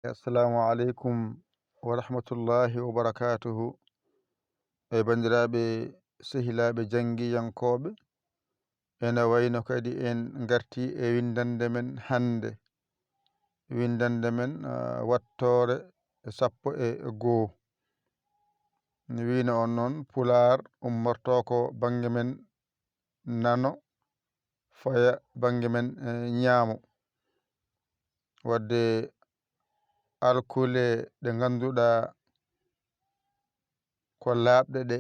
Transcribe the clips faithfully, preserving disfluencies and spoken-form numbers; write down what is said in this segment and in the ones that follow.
Assalamu aleykum wa rahmatullahi wa barakatuhu. E banndiraaɓe, sehilaaɓe janngiyankooɓe, ene wayno kadi en ngarti e winndannde men hannde. Winndannde men, ah, wattoore sappo e goo. Mi wiino on noon, Pulaar ummorto ko bannge men nano, faya bannge men, eh, ñaamo. Wadde alkule ɗe ngannduɗaa ko laaɓɗe ɗe,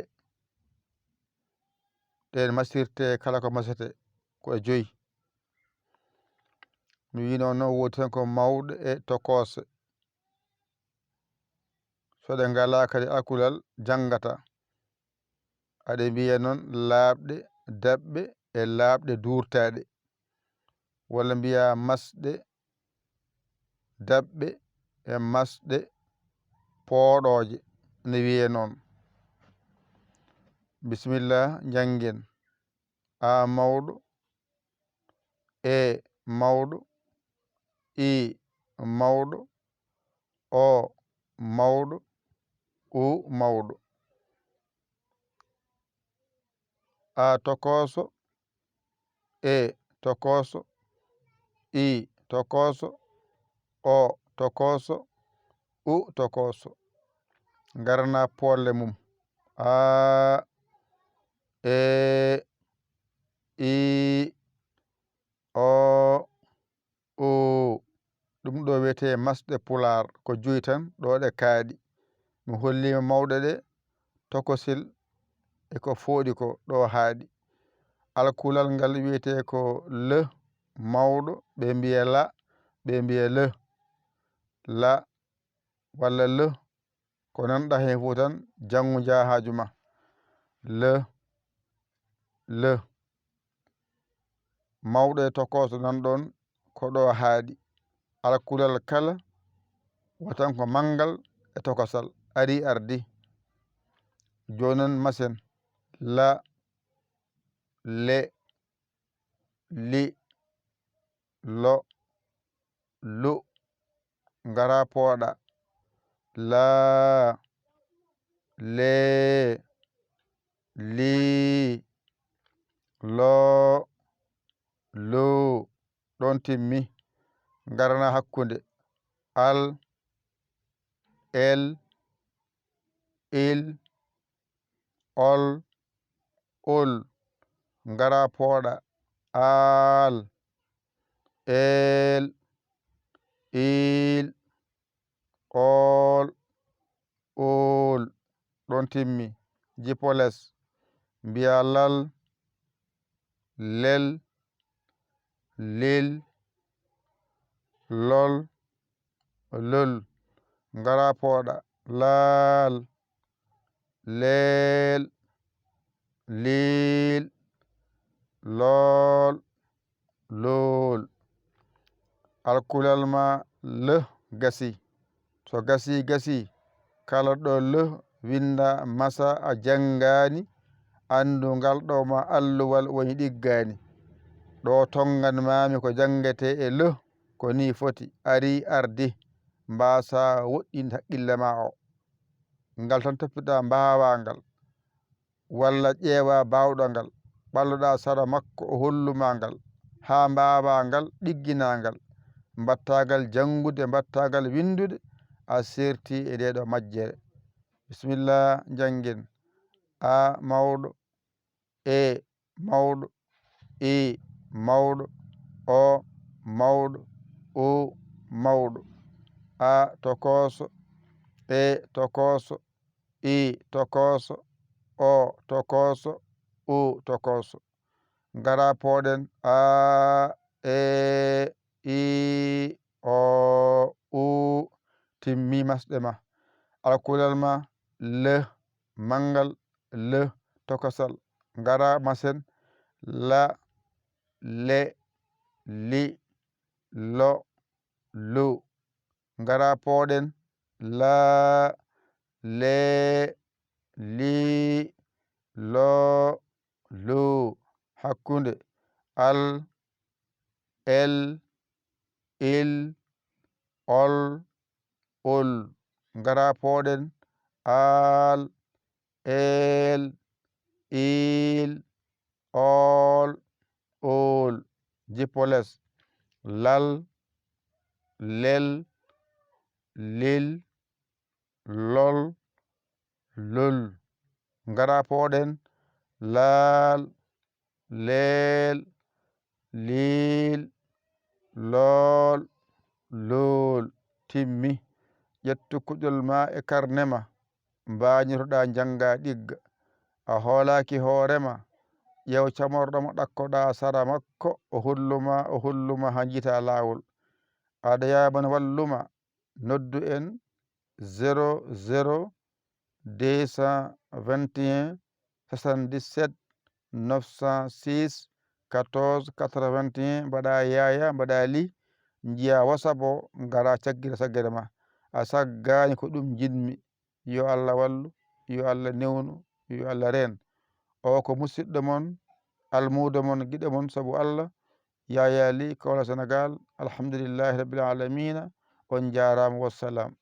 ɗeen masirte kala ko masete ko e joyi. Mi wiino on noon woodi tan ko mawɗe e tokoose. So ɗe ngalaa kadi alkulal janngata. Aɗe mbiya noon laaɓɗe, daɓɓe e laaɓɗe duurtaaɗe. Walla mbiya masɗe, daɓɓe e masɗe pooɗooje, ne wiyee noon. Bisimilla, njanngen. A mawɗo, E mawɗo, I mawɗo, O mawɗo, U mawɗo. A tokooso, E tokooso, I tokooso, O tokooso, U tokooso. Ngarana pooɗle mum. A, E, I, O, U. Ɗum ɗo wiyetee masɗe Pulaar, ko joyi tan, ɗo ɗe kaaɗi. Mi holliima mawɗe ɗe, tokosil e ko fooɗi ko, ɗo haaɗi. Alkulal ngal wiyetee ko le mawɗo, ɓe mbiya la, ɓe mbiya le. La walla le, ko nanɗa heen fof tan, janngu njaha haaju ma. Le, le. Mawɗo e tokooso nan ɗoon, ko ɗo haaɗi. Alkulal kala, watan ko manngal e tokosal. Ari ardi. Jooni noon masen. La, le, li, lo, lu. Ngara pooɗa. La, le, li, lo, lu. Ɗoon timmi. Ngarana hakkunde. Al, el, il, ol, ul. Ngara pooɗa. Al, el, il, ol, ul. Ɗoon timmi. Jippo les. Mbiya lal, lel, lil, lol, lul. Ngara pooɗa. Laal, leel, liil, lool, luul. Alkulal ma le gasi. So gasi, gasi, kala ɗo le winnda masa a janngaani, anndu ngal ɗo ma alluwal woni ɗiggaani. Ɗo tonngan maami ko janngetee e le, ko nii foti, arii, ardii, mbaasa woɗɗinde haqqille ma o. Ngal tan toppitoɗaa, mbaawaa ngal, walla ƴeewaa baawɗo ngal, ɓalloɗaa sara makko, o hollu ma ngal, haa mbaawaa ngal, ɗigginaa ngal, mbaɗtaa ngal janngude, mbaɗtaa ngal winndude, a seertii e ndee ɗoo majjere. Bisimilla, njanngen. A mawɗo, E mawɗo, I mawɗo, O mawɗo, U mawɗo. A tokooso, E tokooso, I tokooso, O tokooso, U tokooso. Ngara pooɗen. A, E, I, O, U. Timmi masɗe ma. Alkulal ma le manngal, le tokosal. Ngara masen. La, le, li, lo, lu. Ngara pooɗen. La, le, li, lo, lu. Hakkunde. Al, el, il, ol, ol. Ngara pooɗen: aal, eel, iil, ool, ool. Jippo les: lal, lel, lil, lol, lul. Ngara pooɗen: laal, leel, liil, lool, luul. Timmi. Ƴettu kuɗol ma e karne ma, mbañotoɗaa njannga ɗigga. A hoolaaki hoore ma, ƴeew camorɗo mo ɗakkoɗaa sara makko, o holluma, o holluma haa njiitaa laawol. Aɗa yaaban walluma, noddu en zéro zéro deux cent vingt et un soixante-dix-sept neuf cent six quatorze quatre-vingt-un, mbaɗa yaya, mbaɗa li, njiya WhatsApp o, ngara caggira saggere ma. A saggaani, ko ɗum njiɗmi. Yo Allah wallu, yo Allah newnu, yo Allah reen. O ko musidɗo mon, almuudo mon, giɗo mon sabu Allah, Yaya Ly, Kaolack, Sénégal. Alhamdulillahi Rabbil Alamina. On njaaraama, wassalam.